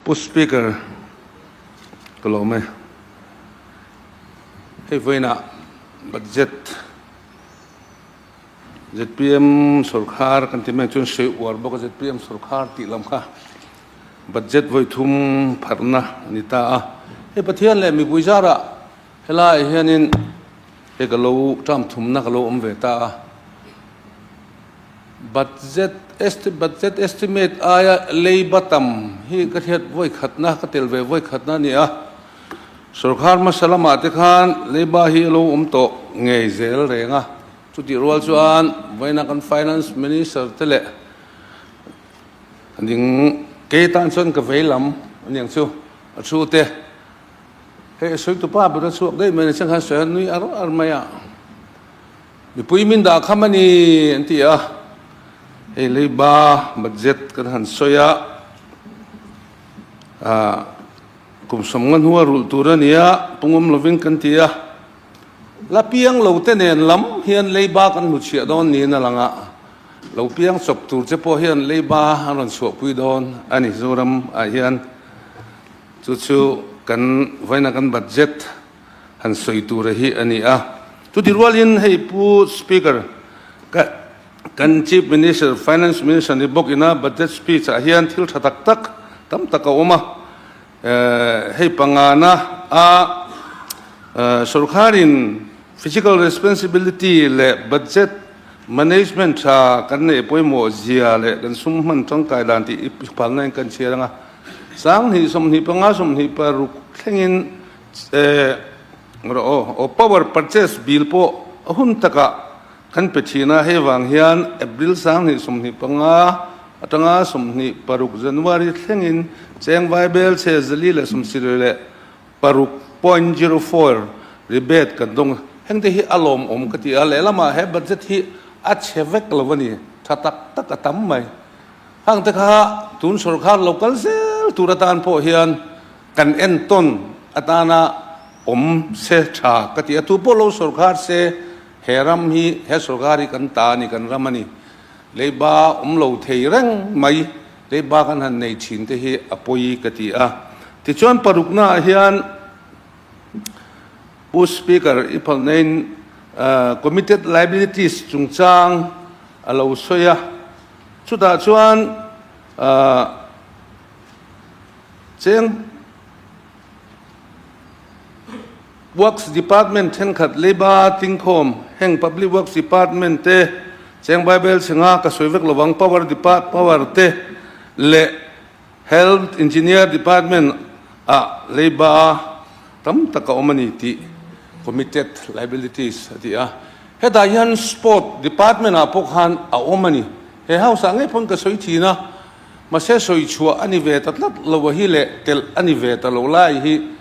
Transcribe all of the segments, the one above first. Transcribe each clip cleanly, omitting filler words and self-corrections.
Pu Speaker, ka lawm e. Hei vawiinah budget zpm sorkar kan ti mai chuan sawi uar bawk a zpm sorkar tih lam kha budget vawi thum pharhna a ni ta a. Hei Pathian leh mipui zarah helaiah hianin hei ka lo term thumna ka lo awm ve ta a. Budget budget estimate aia leiba tam hi ka hriat vawi khatna ka tel ve vawi khatna a ni a. Sorkar hmasa lamah te khan leiba hi a lo awm tawh ngei zel reng a. Chutih rual chuan vawiina kan Finance Minister te leh ding kei tan chuan ka vei lam a niang chu a thu te hei a sawi tupa ber a chhuak daih mai a ni chang khan sawi a nui ar ar mai a. Mipui min dah kham a ni an ti a, hei leiba budget kan han sawi a, ah kum sawmnga hnua rulh tur a ni a, pungawm lovin kan ti a, la piang lo te nen lam hian leiba kan hmu chhiah dawn niin a lang a, lo piang chawp tur che pawh hian leiba an rawn chhuahpui dawn a ni Zoram ah hian chu chu kan vawiina kan budget han sawi tura hi a ni a. Chuti rualin hei Pu Speaker, ka kan Chief Minister, Finance Minister ni bawk ina budget speech ah hian thil tha tak tak tam tak a awm a. Hei pangana a sorkharin fiscal responsibility leh budget management tha kan neih pawimawh zia leh kan sum hman tangkai dan tih i phalna in kan chhiar ang a. 20 25 26 thlengin Rawh aw, power purchase bill pawh a hun takah kan pe thin a, hei vang hian April 2025 atanga 26 January thlengin cheng Vaibel chhe 476.04 rebate kan dawng. Hengte hi a lawmawm ka ti a, lehlamah he budget hi a chhe vek lo a ni, tha tak tak a tam mai. Hangte kha tun sorkar lo kal zel tur atan pawh hian Kan entawn atana awm se tha ka ti a, tu pawh lo sorkar se he ram hi, he sorkar hi kan ta a ni, kan ram a ni. Leiba awm lo thei reng mai, leiba kan han nei thin te hi a pawi ka ti a. Tichuan paruknaah hian Pu Speaker i phalnain committed liabilities chungchang a lo sawi a, chutah chuan Cheng Works Department thenkhat leiba tingkhawm heng Public Works Department te cheng Bible chhenga ka sawi vek lovang Power Depart Power te leh Health Engineer Department ah leiba tam tak a awm a ni tih Committed Liabilities a ti a. Hetah hian Sport Department ah pawh khan a awm a ni. He house ah ngei pawn ka sawi thin a. Mahse sawi chhuah a ni ve ta tlat lo a hi leh telh a ni ve ta lo lai hi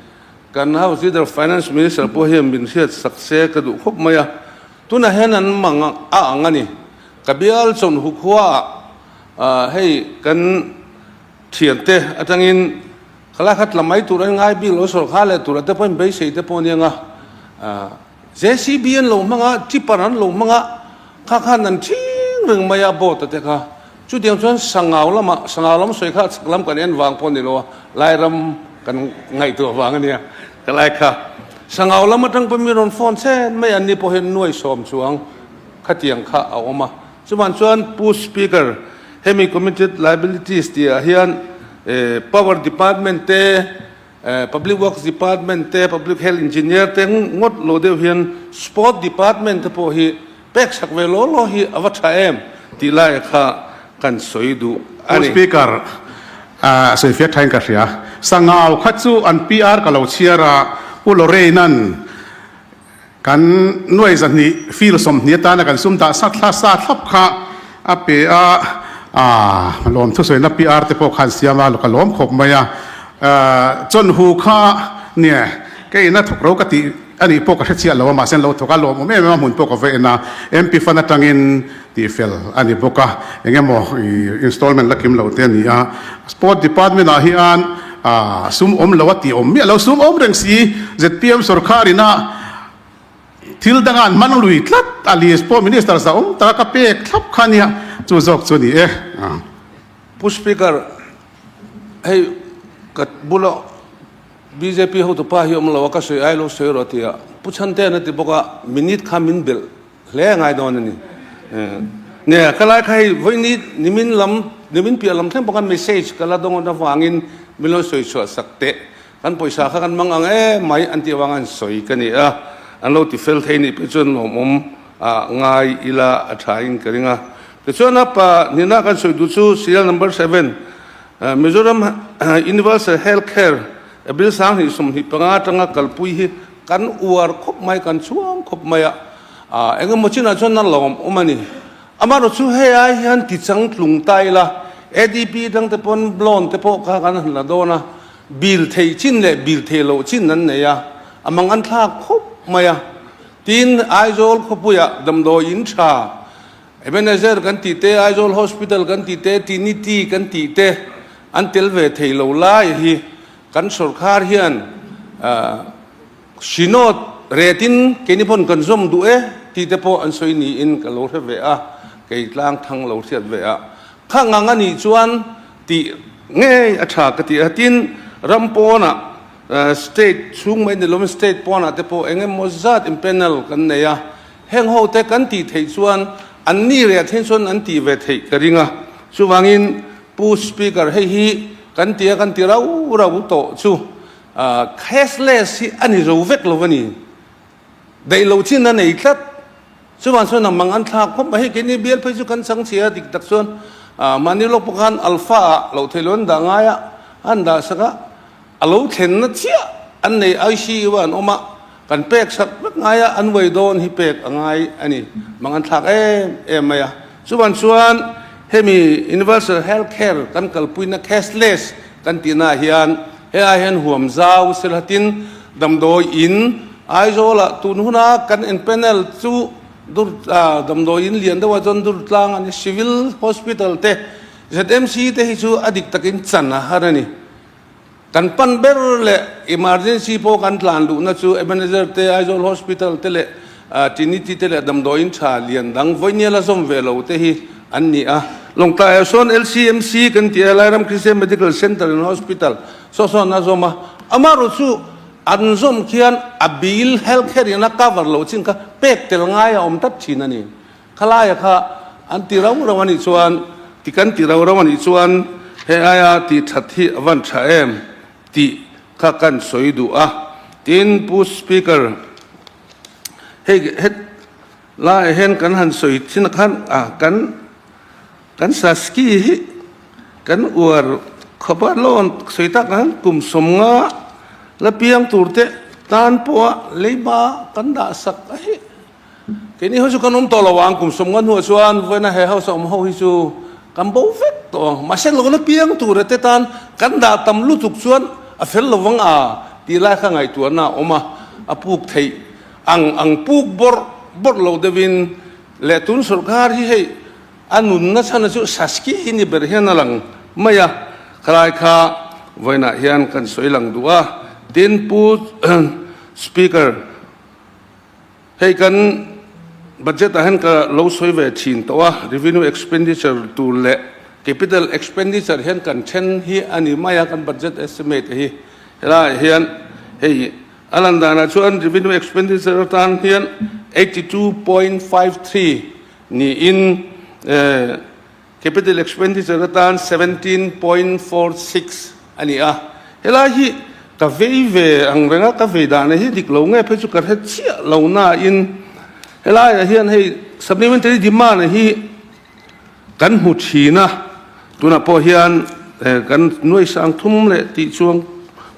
kan House Leader Finance Minister pawh hian min hriat sak se ka duh khawp mai a. Tunah hian an mang a ang a ni. Ka bial chawnhu khuaah hei kan thiante atangin khalai kha tla mai tur an ngai bik lo sawrkar leh tura te pawhin beisei te pawh a nia nga. JCB an lo hmang a, tipper an lo hmang a, kha khan an thing reng mai a boat a te kha. Chutiang chuan Sangau lamah, Sangau lam sawi kha chhak lam kan en vang pawh ni lo a, Lairam kan ngaihtuah vang a nia ka lai kha. Sangau lam atang pawh mi rawn phone chen mai an ni pawh hian nuai sawm chuang khatiang kha a awm a. Chuvan chuan Pu Speaker, hemi Committed Liabilities tih ah hian Power Department te, Public Works Department te, Public Health Engineer te ngawt lo deuh hian Sport Department te pawh hi pek chak ve law law hi a va tha em tih lai kha kan sawi duh a Pu ni. Speaker, sawi fiah thain ka hria. Sangau kha chu an PR ka lo chhiar a, Pu Lorraine-a'n kan nuai zahnih fil 20 atana kan sum dah sa thla sa thlap kha a pe a, lawm thusawiina PR te pawh khan siam a, ka lawm khawp mai a. Chawnhu kha nia kei ina thawk ro ka tih a nih pawh ka hre chiah lo a, mahse an lo thawk a, lawmawm em em a hmun pawh ka va en a, MP fund atangin tih fel a ni bawk a, eng emaw installment la kim loh te a ni a. Sport department ah hian sum awm lo a tih awm miah lo, sum awm reng si zpm sorkar ina thil danga an hman lui tlat a list pawh minister za awm taka ka pek thlap kha nia, chu zawk chu a ni e. Pu Speaker, hei. Ka bula bjp hotupa hi awm lo a, ka sawi ai lo sawi rawh a ti a, Pu Chhantea'n a ti bawk a, minute kha min belh hle a ngai dawn a ni. Nia, ka lai kha hei vawiini nimin lam, nimin piah lam thleng pawh khan message ka la dawng avangin min lo sawi chhuah sak teh. Kan pawisa kha kan mang ang em mai an tih avanga an sawi ka ni a, an lo ti fel thei nih pawh chuan lawmawm a ngai ila a tha in ka ring a. Tichuan a pa hnena kan sawi duh chu serial number seven Mizoram Universal Health Care Bill 2025 atanga kalpui hi kan uar khawp mai, kan chhuang khawp mai a, engemaw chinah chuan a lawmawm a ni. Amaherawh chu hei ai hian ti chang tlung ta ila ADP dangte pawn loan te pawh kha kan han la dawn a, Bill theih chin leh bill theih loh chin an nei a, a mang an thlak khawp mai a. Tin, Aizawl khawpuiah damdawi in tha, Ebenezer kan tih te, Aizawl Hospital kan tih te, Tinity kan tih te an tel ve thei lo lai hi kan sawrkar hian Synod retin keini pawn kan zawm duh e tih te pawh an sawi niin ka lo hre ve a, kei tlang thang lo hriat ve a. Kha ngang a nih chuan tih ngei a tha ka ti a, tin ram pawnah state chhung mai ni lovin state pawnah te pawh eng emaw zat in panel kan nei a, heng ho te kan tih theih chuan an ni reh then chuan an tih ve theih ka ring a, chuvangin Pu Speaker hei hi kan ti a kan ti rau rau tawh chu cashless hi a ni zo vek lo a ni, daih lo chin a nei tlat. Chuvang chuan a mang an thlak khawp mai. Hei keini bial phei chu kan chang chhia a dik tak chuan mahni lawk pawh khan alpha ah loh theih loh an dah ngai a, an dah sak a, a lo thlenna chiah an nei ICU ah an awm a, kan pek sak vek ngai a, an uai dawn hi pek a ngai a ni. Mang an thlak em em mai a. Chuvang chuan hemi Universal Health Care kan kalpuina cashless kan tihnaah hian helaiah hian huam zau sela tin damdawi in Aizawlah tun huna kan en panel chu dur damdawi in lian deuhah chuan dur tlang a ni. Civil Hospital te ZMC te hi chu a dik takin chan a har a ni. Kan pan ber leh emergency pawh kan tlan luhna chu Ebenezer te, Aizawl Hospital te leh Trinity te leh damdawi in tha lian dang vawinia la zawm ve lo te hi an ni a. Lawngtlaiah sawn LCMC kan ti a, Lairam Christian Medical Centre and Hospital saw sawn a zawm a. Amaherawh chu An zawm khian a bill health care in a cover loh chin kha pek tel ngai a awm tlat thin a ni. Khalaia kha an ti rau rau a nih chuan, ti kan ti rau rau a nih chuan he aia tih that hi a van tha em tih kha kan sawi duh a. Tin, Pu Speaker, hei het laiah hian kan han sawi thin a khan a kan Kan Saski hi kan uar khawp a, loan sawi tak ang kum 50 la piang tur te tan pawha leiba kan dah sak a hi. Keini ho chu kan awm tawh lo ang, kum 50 hnuah chuan vawiina he house a awm ho hi chu kan bo vek tawh ang. Mahse lo la piang tur te tan kan dah tam lutuk chuan a fel lo vang a tih lai kha ngaihtuahna a awm a, a puk theih ang ang puk bawrh bawrh lo deuhin leh tun sawrkar hi hei A nunna chhana chu Saski hi ni ber hian a lang mai a, khalai kha vawiinah hian kan sawi lang duh a. Tin, Pu Speaker, hei kan budget ah hian ka lo sawi ve thin tawh a, revenue expenditure tur leh capital expenditure hian kan then hi a ni mai a, kan budget estimate hi helaiah hian hei a lan danah chuan revenue expenditure atan hian 82.53 Niin capital expenditure atan 17.46 a ni a, helai hi ka vei ve ang reng a, ka vei dahna hi dik lo nge phei chu ka hre chiah lo nain helaiah hian hei supplementary demand hi kan hmu thin a, tunah pawh hian kan nuai 3000 leh tih chuang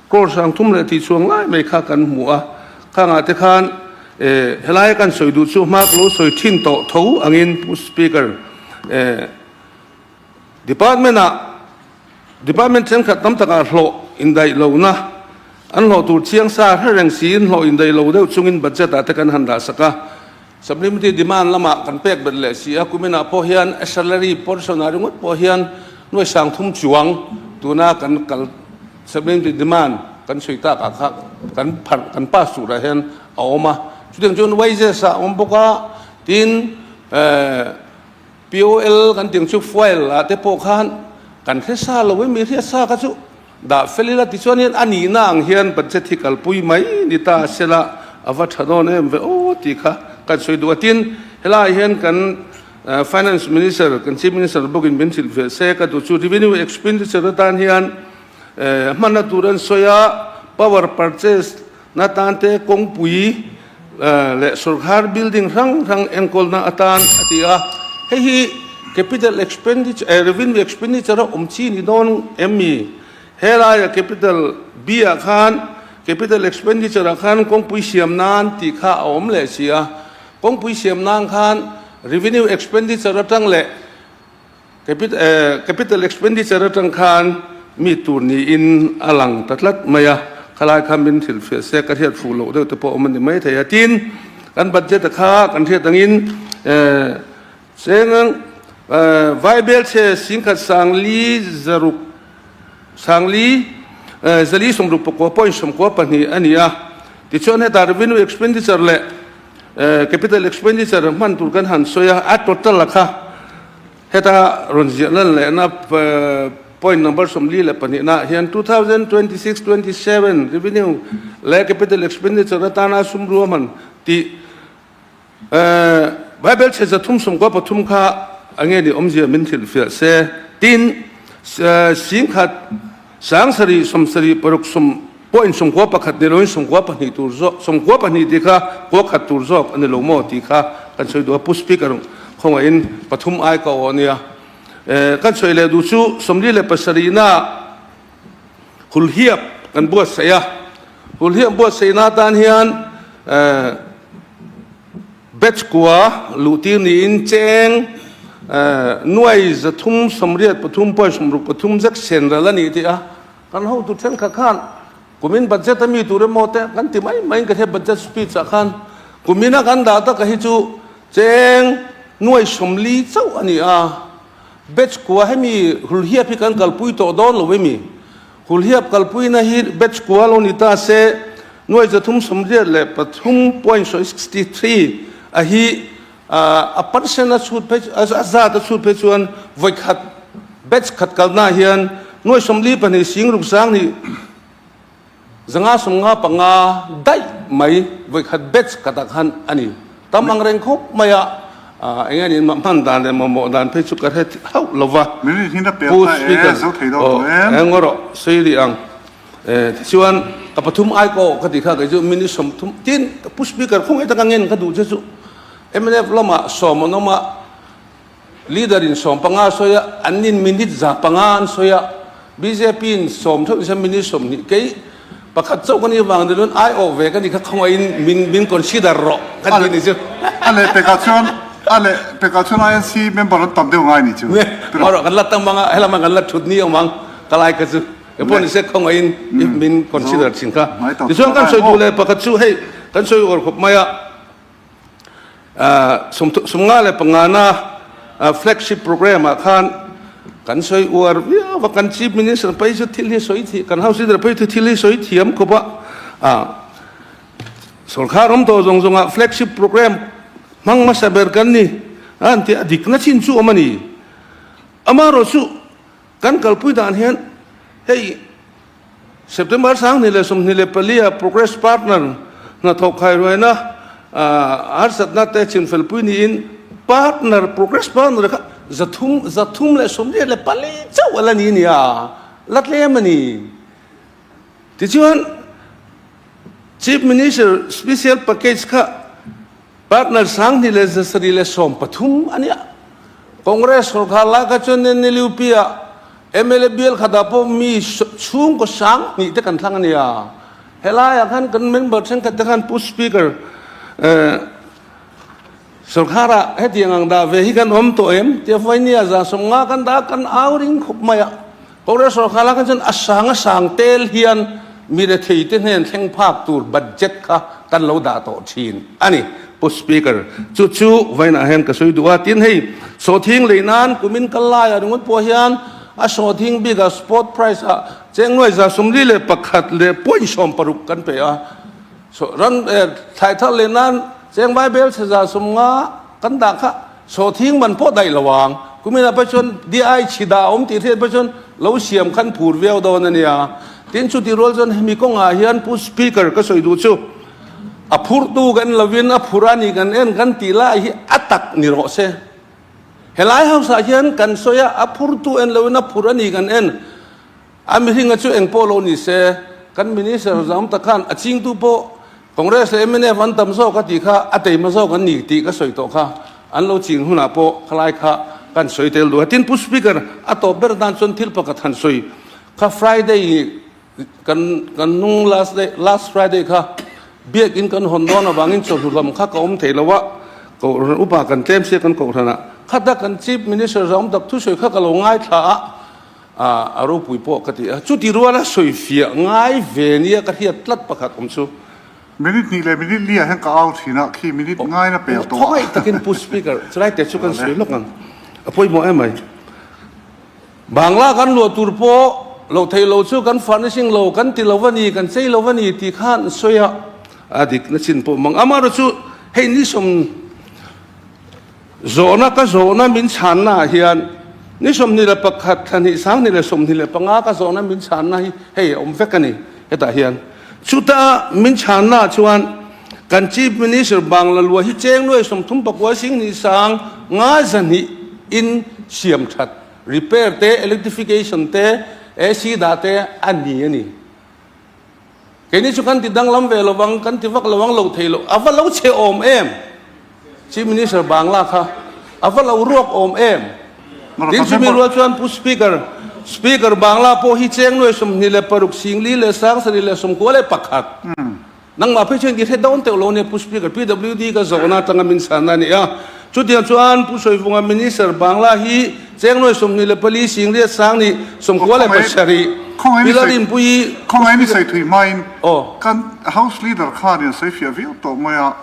crore 3000 leh tih chuang lai mai kha kan hmu a, khangah te khan Eh, helaia kan sawi duh chu hma ka lo sawi thin tawh tho angin Pu Speaker, eh, Department ah, Department thenkhat tam takah hlawh indaih lohna, an hlawh tur chiang sa hre reng siin hlawh indaih lo deuh chungin budget ah te kan han dah sak a, Supplementary demand lamah kan pek bet leh si a, kuminah pawh hian a salary portion ah ringawt pawh hian nuai 3000 chuang tuna kan kal Supplementary demand kan sawi tak ah kha kan pharh kan pass turah hian a awm a, chutiang chuan wages ah a awm bawk a, tin POL kan tih ang chu fuel ah te pawh khan kan hre sa lo em, mi hriat sa kha chu. Dah fel ila tichuanin a nihna ang hian budget hi kalpui mai ni ta sela a va tha dawn em ve aw tih kha kan sawi duh a. Tin, helaiah hian kan Finance Minister, kan Chief Minister bawkin min hrilh ve se ka duh chu Revenue Expenditure atan hian hmanna tur an sawi a, Power Purchase na tan te kawngpui leh sorkar building hrang hrang enkawlna atan a ti a, hei hi capital expenditure eh revenue expenditure a awm chi ni dawn em mi? Helaia capital B ah khan capital expenditure ah khan kawngpui siam nan tih kha a awm leh si a, kawngpui siam nan khan revenue expenditure atang leh Capital expenditure atang khan mi tur niin a lang ta tlat mai a, khalai kha min hrilhfiah se ka hriat fuh loh deuh te pawh awm a ni mai thei a. Tin, kan budget a kha kan hriat angin cheng Vaibelchhe singkhat sangli zaruk sangli zali 64 point 92 a ni a, tichuan hetah revenue expenditure leh Capital expenditure hman tur kan han sawi a, a total a kha heta rawn ziah lan lehna point number 42 ah hian 2026 27 revenue leh capital expenditure atana sum ruahman tih Bible chhe 393 kha a nge ni awmzia min hrilhfiah se. Tin, singkhat 7 70 6 pawh in 91 ni loin 92 tur zawk, 92 tih kha kua khat tur zawk a ni lo maw tih kha kan sawi duh a, Pu Speaker khawngaihin pathum ai ka aw a nia. Kan sawi leh duh chu 47 na hulhiap kan buatsaih a, hulhiap buatsaihna atan hian Batch kua luhtir niin cheng nuai 383 point 63 zek sen ral a ni tih a kan hotu thenkhat khan kumin budget a mi tur emaw te kan ti mai mai in ka hria budget speech ah khan kumin a kan dah taka hi chu cheng nuai 40 chauh a ni a, batch kua hemi hulhiap hi kan kalpui tawh dawn lo emi? Hulhiap kalpuina hi batch kua lo ni ta se, nuai 383 point 63 a hi a percent a chhut phei a zat a chhut phei chuan vawi khat batch khat kalna hian nuai 42 sing ruk sang nih 555 daih mai vawi khat batch khatah khan a ni. Tam ang reng khawp mai a, eng nge niin hman dan leh mamawh dan phei chu ka hre hauh lo va. Pu Speaker, aw eng ngaw rawh sawi rih ang. Tichuan ka pathum ai ka awh ka ti kha kei chu minute 30 tin Pu Speaker khawngaih taka ngen ka duh che chu mnf lamah sawm an awm a, Leader in 15 sawi a, an nin minute 500 an sawi a, bjp in sawm theuh nise minute 20 kei pakhat chauh ka nih vang ni lun ai awh ve ka nih kha khawngaih in min min consider rawh ka ti ni chu. A leh pekah chuan a leh pekah chuan INC member an tam deuh ngai ni chu. Rawh kan la tam ang a, helama kan la thut ni awm ang ka lai kha chu. E pawh nise khawngaih in min consider thin kha. Tichuan kan sawi duh leh pakhat chu hei kan sawi uar khawp mai a. 55na flagship program ah khan kan sawi uar viau a, kan chief minister phei chu thil hi sawi thih, kan house leader phei chu thil hi sawi thiam khawp a, sorkar awm tawh zawng zawng ah flagship program hmang hmasa ber kan ni a an ti a, dikna chin chu awm a ni. Amaherawh chu kan kalpui dan hian hei September 2024 ah Progress Partner hnathawk khairuaina harsatna te chinfelpui niin Partner Progress Partner kha 300 384 chauh a la ni nia, la tlem a ni. Tichuan Chief Minister Special Package kha Partner 2713 a nia. Congress sorkar lai kha chuan NLUP ah mla bial khatah pawh mi chhungkaw 2000 te kan thlang a nia. Helaiah khan kan member thenkhat te khan Pu Speaker sorkarah hetiang ang dah ve hi kan awm tawh em tia Vainia 150 kan dah a kan au ring khawp mai a. Congress sorkar lai khan chuan a sang a sang tel hian mi rethei te hnen thleng phak tur budget kha kan lo dah tawh thin a ni. Pu Speaker, chu chu vawiinah hian ka sawi duh a, tin hei sawhthing lei nan kumin kal laiah ringawt pawh hian a sawhthing bikah spot price ah cheng nuai 41 leh point 60 kan pe a, ran thlai thar lei nan cheng vaibel chhe 150 kan dah kha. Sawhthing man pawh daih lo ang. Kumin ah pawh chuan DI chhi dah a awm tih hriat pawh chuan Lo siam khan phur viau dawn a nia. Tin, chuti rual chuan hemi kawngah hian Pu Speaker ka sawi duh chu a phurtu kan lovin a phur a ni kan en kan tih lai hi a tak ni rawh se. Helai house ah hian kan sawi a, a phurtu en lovin a phur a ni kan en. A mihringa chu eng pawh lo ni se, kan Minister zam tak khan a chingtu pawh Congress leh mnf an tam zawk a tih kha a teima zawk an ni tih ka sawi tawh kha. An lo ching hunah pawh khalai kha kan sawi tel duh a. Tin, Pu Speaker, a tawp ber dan chuan thil pakhat han sawi kha Friday kan kan hnung last day last Friday kha biakin kan hawn dawn avangin chawhnu lam kha ka awm thei lo a, Kohhran upa kan tlem sia kan Kohhranah khata kan Chief Minister zawng tak thusawi kha ka lo ngaithla a. A ropui pawh ka ti a, chuti ruala sawifiah ngai ve nia ka hriat tlat pakhat awm chu. Minute hnih leh minute li ah hian ka au thin a, khi minute ngaina pel tawh a. Khawngaih takin Pu Speaker, chulai te chu kan sawi lawk ang, a pawimawh em mai. Bangla kan luah tur pawh loh theih lo chu kan furnishing lo, kan ti lo a ni, kan chei lo a ni tih khan an sawi a, a dikna chin pawh mang. Amaherawhchu hei ni sawm. Zawhna ka zawhna min chhanna ah hian ni 21 thla hnih 2025 ka zawhna min chhanna hi hei a awm vek a ni hetah hian. Chuta min chhanna ah chuan kan Chief Minister Bangla lua hi cheng nuai 39 sing hnih sang nga zahnih in siam that, repair te, electrification te, AC dah te a ni a ni. Keini chu kan ti danglam ve lo vang, kan ti vak lo ang lo thei lo. A va lo che awm em? Chief Minister Bangla kha a va lo ruak awm em? Tin chumi rual chuan Pu Speaker, Speaker Bangla pawh hi cheng nuai 26 singli leh 71 leh 91. Nangmah phei chuan i hre dawn teuh lo nia Pu Speaker, PWD ka zawhna atanga min chhanna a ni a. Chutiang chuan Pu Sawivunga Minister Bangla hi cheng nuai 24 singriat sang nih 97 Pilarinpui Khawngaih ni sawi thui hmain kan House Leader khanin a sawi fiah viau tawh mai a,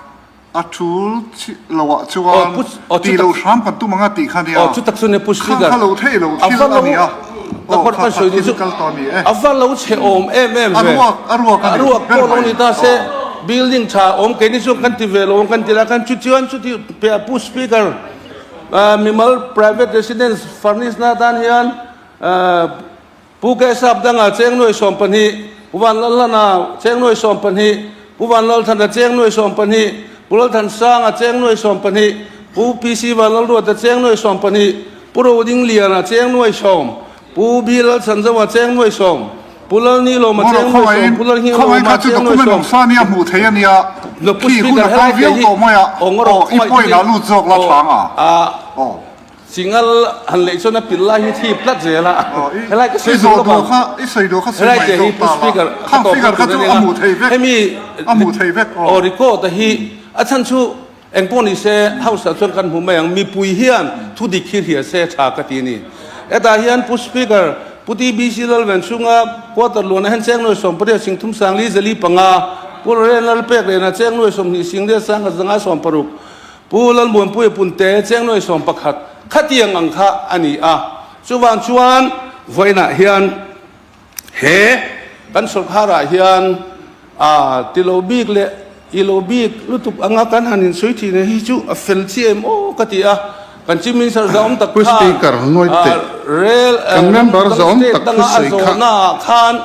a tul loah chuan tih loh hram kan tum anga tih kha nia, khang kha lo theih loh thil a ni a, aw kha kha thil kal tawh a ni e. A va lo chhe awm em em ve. A ruak a ruak a ni. A ruak pawh lo ni ta se building tha awm keini chuan kan ti ve lo ang kan ti la khan chuchuan chuti piah Pu Speaker mimal private residence furnish na atan hian Pu Kesap danga cheng nuai 12, Pu Vanlalhlana cheng nuai 12, Pu Vanlalthana cheng nuai 12, Pu Lalthansanga cheng nuai 12, Pu PC Vanlalruata cheng nuai 12, Pu Rodingliana cheng nuai 10, Pu B Lalchhanzova cheng nuai 10, Pu Lalnilawma cheng nuai 10, Pu Lalnghinglawma cheng nuai 10. Pu Speaker helai te hi aw ngarawh khawngaih takin aw a Singal han leh chuan a pil lai hi thip tlat zel a, helai ka sawi duh lawk ang, helai te hi Pu Speaker ka tawp dawn tur a nia, hemi aw record a hi a chhan chu eng pawh ni se House ah chuan kan hmu mai ang, mipui hian thu dik hi hria se tha ka ti a ni. Hetah hian Pu Speaker, Pu TBC Lalven chhunga quarter luanah hian cheng nuai 18 sing thum sang li zali panga, Pu Lorraine Lalpek lehna cheng nuai 20 sing riat sang khat zanga 60, Pu Lalmuanpuia Punte cheng nuai 11 khatiang ang kha a ni a, chuvang chuan vawiinah hian he kan sawrkharah hian a tilo bik leh ilo bik lutuk anga kan han insawi thin hi chu a fel chi em aw ka ti a, kan Chief Minister zahawm tak Pu khan Speaker, ngawi teh. Rel Kan member dang zahawm state tak danga a thusawi kha zawhnaah khan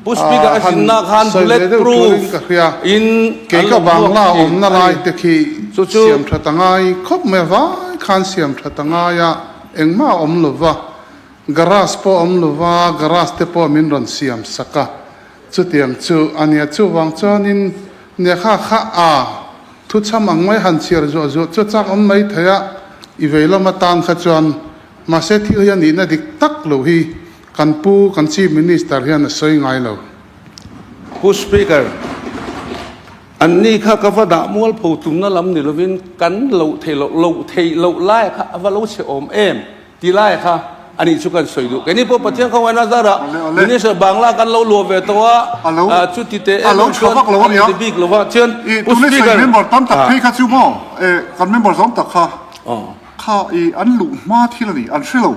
Pu Speaker a han zinna khan sawi ve bullet deuh proof turin ka hria. in Kei an ka lo vuak Bangla thin awmna a lai ni. te khi Chu chu. siam that a ngai khawp mai a, vai khan siam that a ngai a, engmah a awm lo va, garage pawh a awm lo va, garage te pawh min rawn siam sak a, chutiang chu a nia. Chuvang chuanin nia kha kha a thuchham ang mai han chhiar zuah zuah chu a chak awm mai thei a, i vei lam atan kha chuan mahse thil hi a nihna dik tak lo hi Kan pu, kan Chief Minister hian a sawi ngai lo. Pu Speaker, an ni kha ka va dah mualpho tumna lam ni lovin kan loh theih loh, loh theih loh lai kha a va lo chhe awm em ti lai kha a nih chu kan sawi duh. Keini pawh Pathian khawngaihna zarah Minister Bangla kan lo luah ve tawh a, chuti teh em em chuan an inti bik lo va. Chuan Pu Speaker, Member tam tak phei kha chu maw, kan member zawng tak kha, kha i an luh hma thil a ni, an hre lo.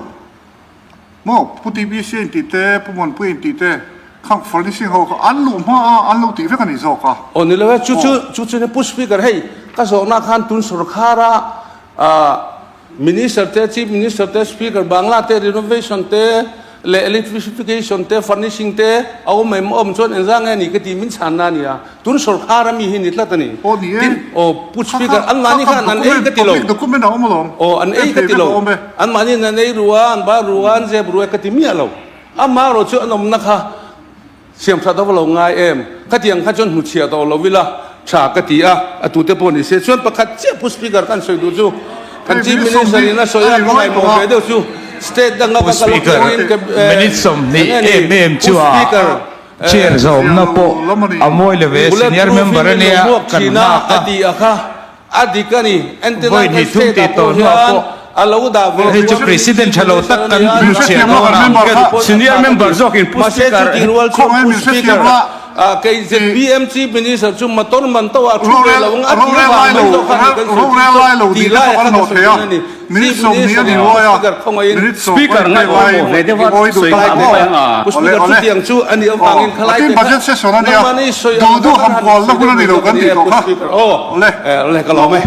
Maw, Pu TBC a intih te, Pu Muanpuia intih te, khang furnishing ho kha an luh hma a, an lo tih vek a ni zawk a. Aw ni lo e, chu chu chu chu ni Pu Speaker hei ka zawhna khan tun sorkhara Minister te, Chief Minister te, Speaker Bangla te, renovation te. leh electrification te furnishing te a awm em awm chuan engzah nge ni ka ti min chhanna a ni a, tun sawrkhar a mi hi ni tlat a ni. Aw ni e. Tin, aw Pu Speaker an mahni khan an ei ka ti lo. Public document a awm alawm. Aw an ei ka ti lo. An mahni an ei ru a, an bar ru a, an zep ru e ka ti miah lo. Amaherawh chu an awmna kha Siam tha deuh lo ngai em? Khatiang kha chuan hnuchhiah tawh lo ila tha ka ti a, a tute pawh ni se. Chuan pakhat chiah Pu Speaker khan sawi duh chu kan Chief Minister in a sawi a, ka ngaihmawh ve deuh chu State danga Pu ka kal Speaker, atangin ka minute 20 eng nge ni em em Pu chu a Speaker chair zawmna pawh a mawi lo ve, Bullet senior proof member in a min lo nia hmuak kan thin a, nghak a a. ti a kha. A dik a ni. Entirna Vawi kan hnih thum state tih ah tawh pawh hnuah hian pawh a lo dah ve hei chu chuan president tha lo tak kan hnuchhiah dawn a. Senior member zawkin Pu Mahse Speaker chutih rual chuan Pu Speaker ah kei zpm Chief Minister chu motor man to ah thu ve lo ang a tih vang mai zawk kha ni kan sawi thin chu tih lai kha ka sawi thin a ni. Chief Minister leh Pu Speaker khawngaihin Speaker ngaih pawimawh hle deuh a sawi kha a mai ang a. Pu Speaker chutiang chu a nih avangin khalai te kha nangmahni sawi ang kha kan han sawi deuh mai zawk a ni e Pu Speaker. Aw le ka lawm e.